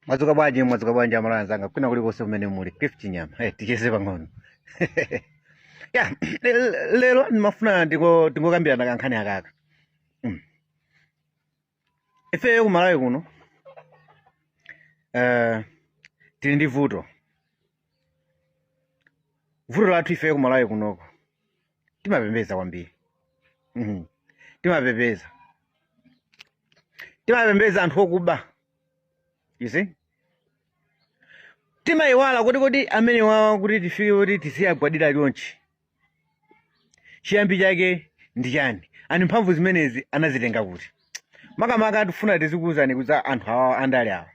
Mwadzuka bwanji, mwadzuka bwanji amalawi anzanga kwina kulikonse kumene muli. Cliff Chinyama, hey, ticheze pang'ono. Ya, lero ndimafuna ndiko tingokambirana kankhani akaka. Ifeyo ku Malawi kuno tili ndi vuto. Vuto lathu ifeyo ku Malawi kunoko timapembeza kwambiri. Timapembeza. Timapembeza anthu okuba. You see? Timayiwala kuti amene wawa kuti tifike kuti tiziyagwadira chonchi. Chiyambi chake ndi chani? Ani mphamvu zimenezi anazitenga kuti? Makamaka tifuna tizikuwuzani kuti anthu awa andale awa.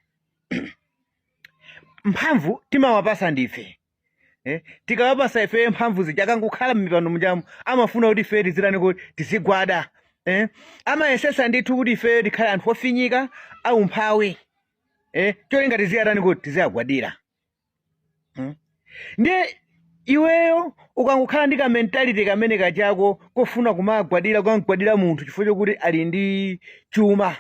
Mphamvu timawapasa ndife. Tikawapasa ife mphamvu zija akangokhala m'mipando mujamu amafuna kuti ife tizitani kuti tizigwada. Amayesesa ndithu kuti ife tikhale anthu ofinyika aumphawi. Cholinga tiziyatani kuti tiziyagwadira. Ndiye iweyo ukangokhala ndi ka mentality kamene kachako kofuna kumagwadira kukamgwadira munthu chifukwa chokuti ali ndi chuma,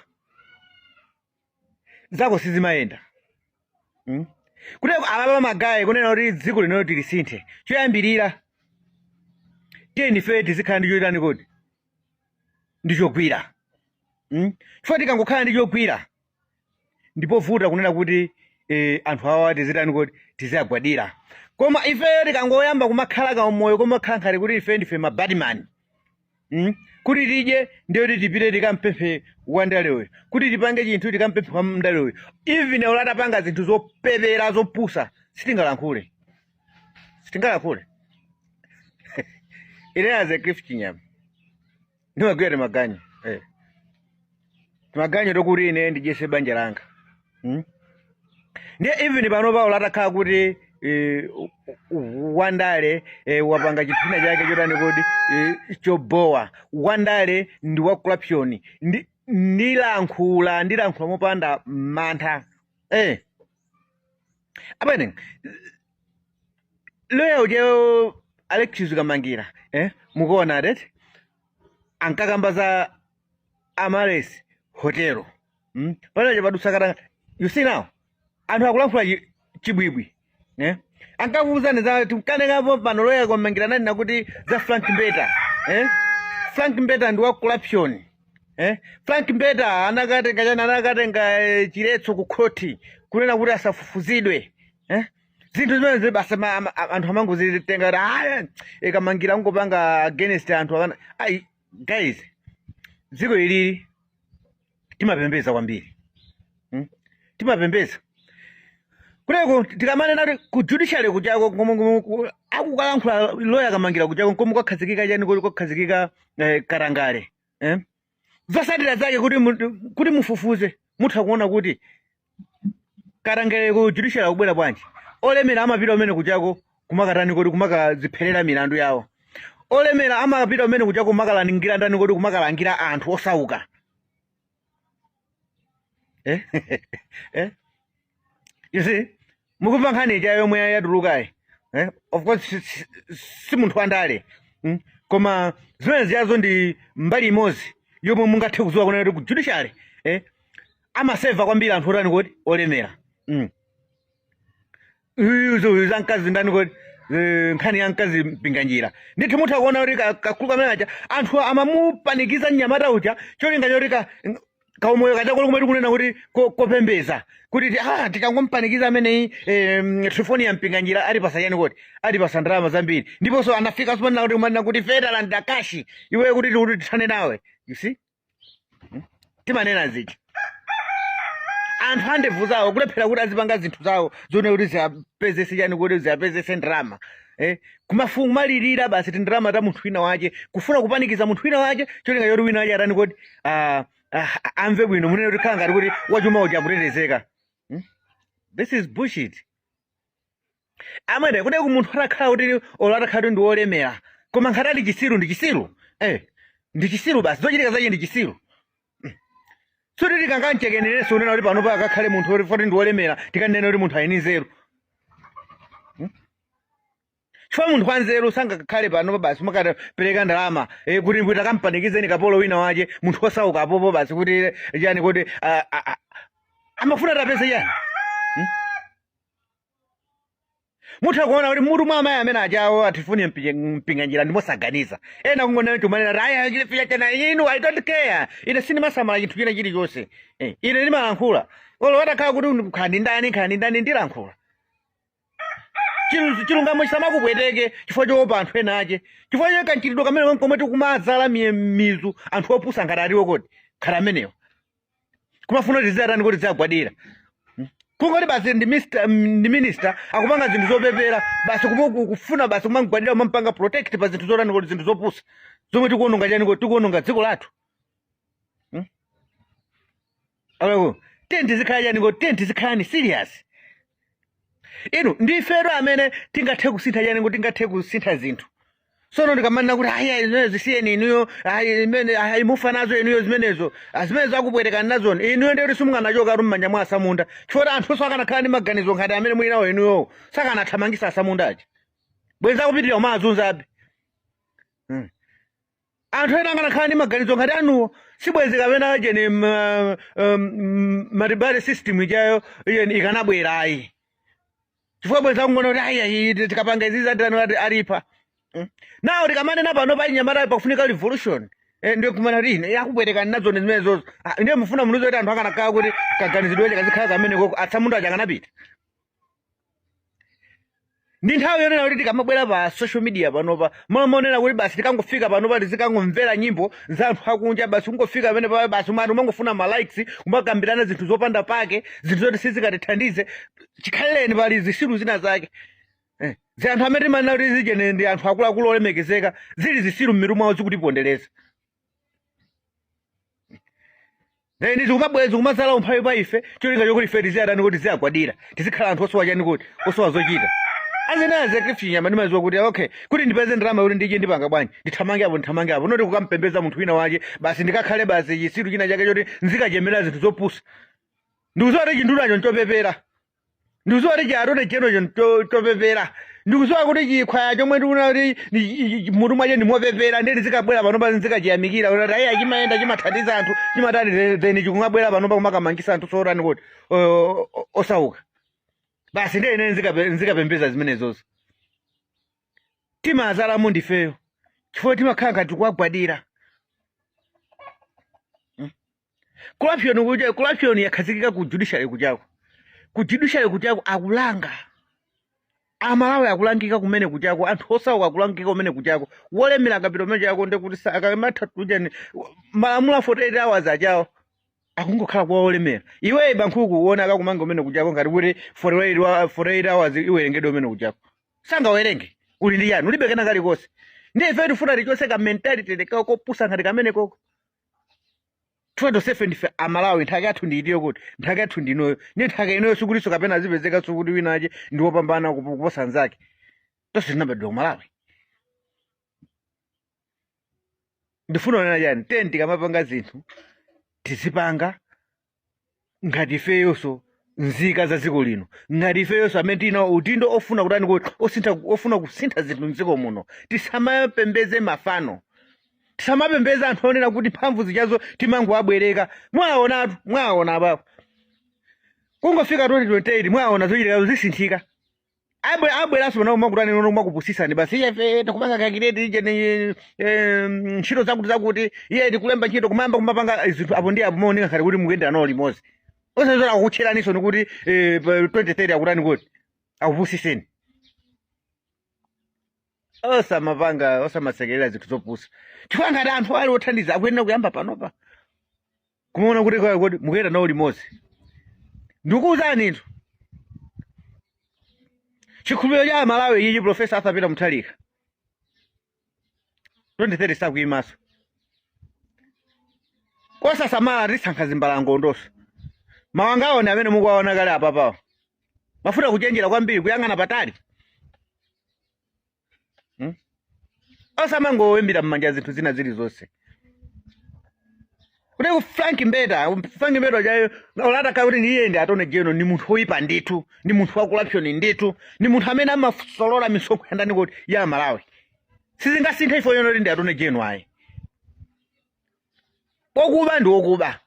zako sizimayenda. Kuti apapa magaye kunena kuti dziko lino tilisinthe, choyambirira tiyeni ife tizikhala ndi chochitani kodi ndi chogwira. Chifukwa tikangokhala ndi chogwira ndipovuta kunena kuti anthu awa tizitani kuti tiziyagwadira. Koma ifeyo tikangoyamba kumakhala kamoyo komakhala ngati kuti ife ndife mabadman, Kuti tidye ndiye kuti tipite tikampemphe wandale uyu, kuti tipange chinthu tikampemphe wandale uyu. Even olo atapanga zinthu zopepera zopusa sitingalankhule, sitingalankhule. Ine as a Cliff Chinyama ndimagwira timaganyu, Timaganyu tokuti ine ndidyese banja langa. Ndiye even pano Paulo atakhala kuti wandale wapanga chinthu china chake chotani kodi chobowa, wandale ndi wa corruption, ndilankhula mopanda mantha. Abene loya uja Alexious Kamangira, mukuona ati ankakamba za Amaryllis Hotel. Pano padusa katanga, you see now anthu akulankhula chibwibwi, Ankakuwuzani za timkanekapo pano loya Kamangira nani nakuti za Frank Mbeta, Frank Mbeta ndi wa corruption, Frank Mbeta anakatenga chani, anakatenga chiletso ku khoti kunena kuti asafufuzidwe, Zinthu zimene zili basi anthu amangozitenga kuti aya Kamangira angopanga against anthu akana. Ayi guys, dziko ilili timapembeza kwambiri. Timapembeza kuteko tikamanena kuti ku judiciary kuchako akukalankhula loya Kamangira kuchako komwe kwakhazikika chani kuti kwakhazikika katangale, Zotsatira zake kuti mufufuze mutha kuona kuti katangale ku judiciary akubwera bwanji. Olemera amapita kumene kuchako kumakatani kodi kumakadzipherera milandu yawo. Olemera amapita kumene kuchako kumakalangira ndani kodi kumakalangira anthu osauka. You see, mukumva nkhani ija yomwe yatulukayi, Of course si munthu wandale, Koma zimene ziyazo ndi mbali imodzi yomwe mungathe kudziwa kunena kuti ku judiciary amaseva kwambiri anthu otani kodi olemera. Izo za mkazi ndani kodi nkhani ya mkazi Mpinganjira ndithu mutha kuona kuti kakulu kamene aja anthu amamupanikiza mnyamata uja cholinga choti kaumoyo kachakolo kumene tikunena kuti kopembeza kuti tikangompanikiza ameneyi Trifonia Mpinganjira atipasa chani kodi atipasa ndalama zambiri ndiponso anafika sipanena kuti kumanena kuti ife talandira cash iwe kuti tithane nawe. You see? Timanena zija anthu andevu zawo kulephera kuti azipanga zinthu zawo zone kuti ziyapezese chani kuti ziyapezese ndalama, Kumalirira basi tindalama ta munthu wina wache kufuna kupanikiza munthu wina wache cholinga choti wina wache atani kuti amve bwino munene kuti khala ngati kuti wachuma uja akutetezeka. This is bullshit amwene. Kuti ku munthu atakhala kuti olo atakhala kuti ndi wolemera koma nkhati ali chisiru ndi chisiru, ndi chisiru basi, zochitika zache ndi chisiru. Suti tikangamchekenerenso unena kuti panopa akakhale munthu woti foti ndi wolemera tikanene kuti munthu ali ndi nzeru. Chifukwa munthu wanzeru sangakhale panopa basi makapereka ndalama kuti akampanikizeni kapolo wina wache munthu osauka apopo basi kuti chani kuti amafuna tapeze chani. Mutha kuona kuti mutu mwa amayi amene ajawo a Triephornia Mpinganjira ndi mosaganiza. Ena kungonena chumanena kuti ayi chilifika chena inu, I don't care, ine sindimasamala chinthu china chilichonse. Ine ndimalankhula olo watakhala kuti nkhani ndani, nkhani ndani, ndilankhula. Chilungamo chisamakupweteke chifukwa choopa anthu ena ache, chifukwa cha kamchitidwe kamene komwe tikumadzala mizu anthu opusa ngati aliwo kodi ngati amenewa kumafuna kuti tizatani kuti tizagwadira. Kungoti basi ndi mister, ndi minister akupanga zinthu zopepera basi, kufuna basi kumamgwadira, kumampanga protect pa zinthu zotani kuti zinthu zopusa zomwe tikuononga chani kuti tikuononga dziko lathu. Aloko tiyeni tizikhala chani kuti tiyeni tizikhalani serious. Inu ndifetu amene tingathe kusintha chani kuti tingathe kusintha zinthu. Sono ndikamanena kuti ayi, ayi, zimenezo zisiyeni inuyo, ayi, imene ayi, mufa nazo inuyo zimenezo, ah, zimenezo akupwetekani nazoni inuyo, ndiye kuti simunganachoka tu m'manja mwa asamunda, chifukwa anthu akanakhala ndi maganizo ngati amene muli nawo inuyowo sakanathamangisa asamunda aja, bwenzi akupitirira kumazunzabe. Anthu ena akanakhala ndi maganizo ngati anuwo sibwenzi kapena cheni multiparty system ijayo iyeni ikanabwera ayi, chifukwa bwenzi akungona kuti ayi, ayi, tikapanga izi zatani ati alipa. Nawo tikamanena pano pa chinyamata pakufunika revolution, ndiye kumana kuti ine yakupwetekani nazo ndi zimenezozo. Ah, ndiye mufuna munuze kuti anthu akanakhala kuti kaganizidwe kazikhala kamene koko atsamunda aja akanapita. Ndi nthawi yonena kuti tikamabwera pa social media panopa, mamonena kuti basi tikangofika panopa tizikangomvera nyimbo za anthu akunja basi, kungofika pamene pa basi umati umangofuna ma likes, kumakambirana zinthu zopanda pake, zinthu zoti sizikatithandize. Chikhalireni pali zisilu zina zake, zi anthu amene timanena kuti zijene ndi anthu akuluakulu olemekezeka, zili zisilu m'mitu mwawo zikutipondereza. Then zikumabwera zikumazala umphawi pa ife, cholinga chokuti ife tiziyatani kuti tiziyagwadira, tizikhala anthu osowa chani kuti osowa zochita. Azinaze Cliff Chinyama ndimaziwa kuti okay, kuti ndipeze ndalama kuti ndidye ndipanga bwanji, ndithamange apo, ndithamange apo, noti kukampembeza munthu wina wake basi, ndikakhale basi chisilu china chake choti nzikachemera zinthu zopusa. Ndikuziwa kuti chindunacho nchopepera, ndikuziwa kuti chi attorney general chopepera, ndikuziwa kuti chikhwaya chomwe ndikuona kuti mutu mwache ndi mopepera, ndiye ndizikabwera panopa ndizikachiyamikira kuti ayi, chimayenda, chimathandiza anthu, chimatani, then chikumabwera panopa kumakamangisa anthu sotani kuti osauka basi. Ndiye ine nzikapembeza zimenezozo. Timazalamo ndifeyo chifukwa timakhala ngati tikuwagwadira. Corruption kuja, corruption yakhazikika ku judiciary kuchako, ku judiciary kuchako akulanga Amalawi, akulangika kumene kuchako, anthu osauka akulangika kumene kuchako. Wolemera akapita kumene chako ndekuti akamatha kuja ni malamulo a 48 hours achawo akungokhala kwa olemera. Iwe bankhuku uone akakumanga kumene kuchako ngati kuti 48 hours iwerengedwe kumene kuchako, sangawerenge. Uli ndi chani? Ulibe kena kalikonse. Ndiye ife tifuna tichose ka mentality kopusa ngati kamene koko. 27 ndife Amalawi, nthaka yathu ndi itiyo kuti nthaka yathu ndi inoyo. Ndi nthaka inoyo sikutinso kapena azipezeka sikuti wina ache ndi wopambana kuposa anzake. Tonse tinabadwa ku Malawi. Ndifuna kunena chani? Tiyeni tikamapanga zinthu tizipanga ngati ifeyonso nzika za dziko lino, ngati ifeyonso amene tili udindo ofuna kutani kuti osintha, ofuna kusintha zinthu mdziko muno. Tisamapembeze mafano, tisamapembeze anthu onena kuti mphamvu zichazo timangowabwereka. Mwaonatu, mwaona apapo kungofika 2028 mwaona zochitika zisinthika. Abweranso pano makutani nono makupusisani basi, iye ife tikupanga calculate ije ni ntchito zakuti zakuti, iye tikulemba ntchito, kumayamba kumapanga zinthu apo ndi apo, maoneka ngati kuti mukuyendera nawo limodzi, osazora akukutcheraninso nikuti pa 2030 akutani kuti akupusiseni. Osamapanga, osamasekerera zinthu zopusa, chifukwa ngati anthu ali othandiza akuyenera kuyamba panopa kumaona kuti kodi mukuyenda nawo limodzi. Ndikuwuzani nthu chikhulupiriro cha Amalawi ichi, Professor Arthur Peter Mutharika 2030 sakuyimaso. Kosasamala tisankha zimbalangondonso. Mawangawo ndi amene mukuwaona kale apapawo, mafuta kuchenjera kwambiri, kuyang'ana patali, Osamangowimbira mmanja zinthu zina zilizonse kuti ku Frank Mbeta, Frank Mbeta chayo olatakhala kuti iye ndi attorney general, ndi munthu woyipa ndithu, ndi munthu wa corruption ndithu, ndi munthu amene amasolola misonkho ya ndani kuti ya Malawi. Sizingasinthe ifo yonoti ndi attorney general ayi. Wokuba ndi wokuba.